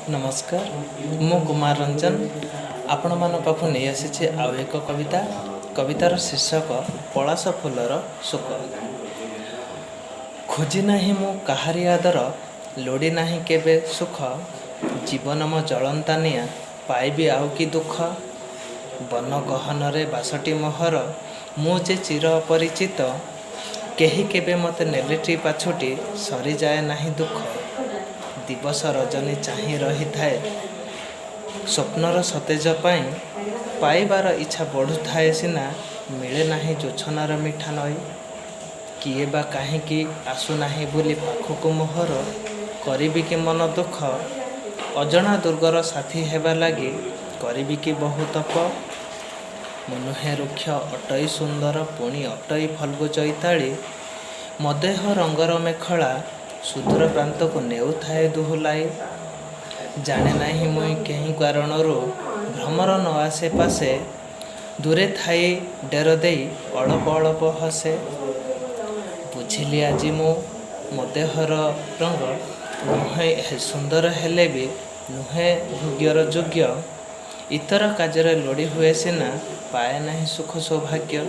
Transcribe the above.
ନମସ୍କାର, ମୁଁ କୁମାର ରଞ୍ଜନ ଆପଣମାନଙ୍କ ପାଖକୁ ନେଇ ଆସିଛି ଆଉ ଏକ କବିତା। କବିତାର ଶୀର୍ଷକ ପଳାଶ ଫୁଲର ଶୋକ। ଖୋଜି ନାହିଁ ମୁଁ କାହାରି ଆଦର, ଲୋଡ଼ି ନାହିଁ କେବେ ସୁଖ। ଜୀବନ ମୋ ଜଳନ୍ତା ନିଆଁ, ପାଇବି ଆଉ କି ଦୁଃଖ? ବନ ଗହନରେ ବାସଟି ମୋହର, ମୁଁ ଯେ ଚିର ଅପରିଚିତ। କେହି କେବେ ମୋତେ ନେଲେଟି ପାଛୋଟି, ସରିଯାଏ ନାହିଁ ଦୁଃଖ। ଦିବସ ରଜନୀ ଚାହିଁ ରହିଥାଏ ସ୍ୱପ୍ନର ସତେଜ ପାଇଁ, ପାଇବାର ଇଚ୍ଛା ବଢ଼ୁଥାଏ ସିନା, ମିଳେ ନାହିଁ ଜୋଛନାର ମିଠା ନଈ। କିଏ ବା କାହିଁକି ଆସୁନାହିଁ ବୋଲି ପାଖକୁ ମୋହର, କରିବି କି ମନ ଦୁଃଖ? ଅଜଣା ଦୁର୍ଗର ସାଥୀ ହେବା ଲାଗି କରିବି କି ବହୁ ତପ? ମୁଁ ନୁହେଁ ରୁକ୍ଷ, ଅଟଇ ସୁନ୍ଦର, ପୁଣି ଅଟଇ ଫଲ୍ଗୁ ଚଇତାଳି। ମୋ ଦେହ ରଙ୍ଗର ମେଖଳା ସୁଦୂର ପ୍ରାନ୍ତକୁ ନେଉଥାଏ ଦୁହୁଲାଇ। ଜାଣେ ନାହିଁ ମୁହିଁ କେଉଁ କାରଣରୁ ଭ୍ରମର ନ ଆସେ ପାଶେ, ଦୂରେ ଥାଇ ଡେର ଦେଇ ଅଳପ ଅଳପ ହସେ। ବୁଝିଲି ଆଜି ମୁଁ ମୋ ଦେହର ରଙ୍ଗ ନୁହେଁ ସୁନ୍ଦର, ହେଲେ ବି ନୁହେଁ ଭୋଗ୍ୟର ଯୋଗ୍ୟ। ଇତର କାର୍ଯ୍ୟରେ ଲୋଡ଼ି ହୁଏ ସିନା, ପାଏ ନାହିଁ ସୁଖ ସୌଭାଗ୍ୟ।